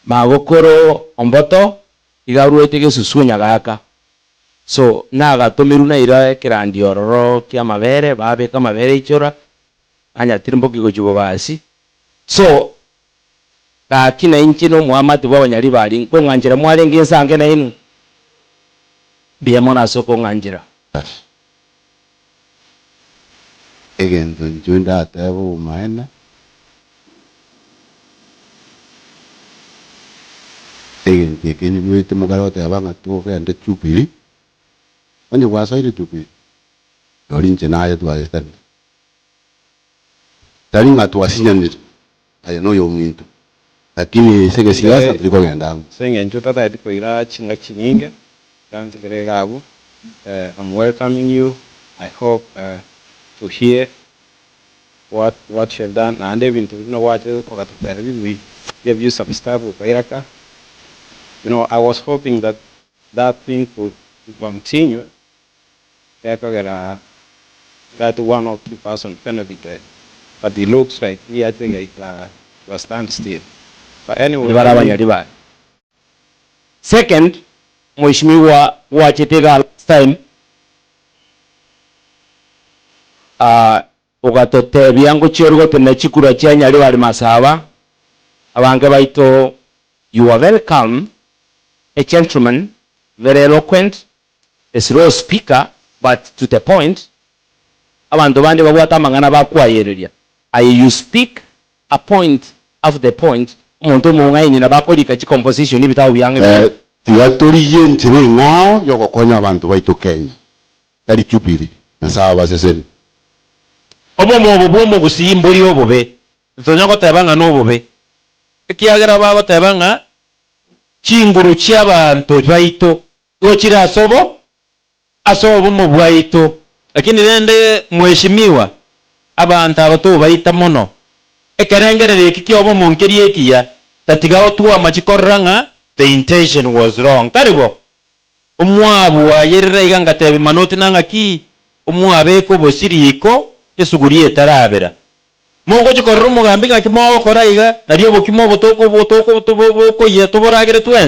Magokoro Omboto iga aruete gesusu Nyagaka, so nagatomirwe naira ekerandi ororo kia amabere, babeka amabere ichora, nanyatirimboki gochia bobasi. So, gaki nainche na omoamate bwa abanyaribari nkong'anchera mwarenge nsange nainwe? Mbuya mono ase okong'anchera. Egento inche ndatebe obomaene, egento eke nyigwete mokare goteba ng'a togende Jubilee, onye gwasoire Jubilee, rirorio inche naye twaetanire. Tari ng'a twasinyanire, aye noyominto, lakini ase egesiasa tori kogenda amo. Ase eng'encho tataeti koira chingaki chinyinge, ngantigere iga abwo, I'm welcoming you, I hope to hear what what you have done, naende ebinto buna gwachete ogatotebia we gave you some stuff okaira ka, you know I was hoping that that thing could continue gekogera that one or two person benefited but it looks like riache gaika to a stand still but anyway. Bare abanyaribari. Second, Mheshimiwa gwachete igaa last time ogatotebia ngochia ore gotenena chikura chia Nyaribari Masaba, abange baito you are welcome, a gentleman, very eloquent, a slow speaker but to the point, abanto bande babwate amang'ana bakwayereria, aye you speak a point after the point, omonto omong'aini nabo akorika chicomposition ebitabu biang'e biria. Tiga torigie enchera eng'ao y'ogokonya abanto baito Kenya, tari Jubilee. Nyasae abasesenie. Obomo obo bw'omogusii mbori obobe, ntonya goteba ng'a nobobe, ekiagera bagoteba ng'a chinguru chi'abaanto baito nigo chire ase obo ase obomo bwaito. Lakini rende mweshimiwa, abanto aba tobaita mono. Ekerengererio eki ki'obomo nkeri ekiya, tatiga otwama chikorora ng'a the intention was wrong. Tari bo? Omoabu ayerera iga ngatebia manoti na ng'aki omwabeke obosie riko esuguria etarabera. Mogochia korora omogambi ng'aki mogokora iga, nario obokima obo toko toko bokoyia toboragere twensi.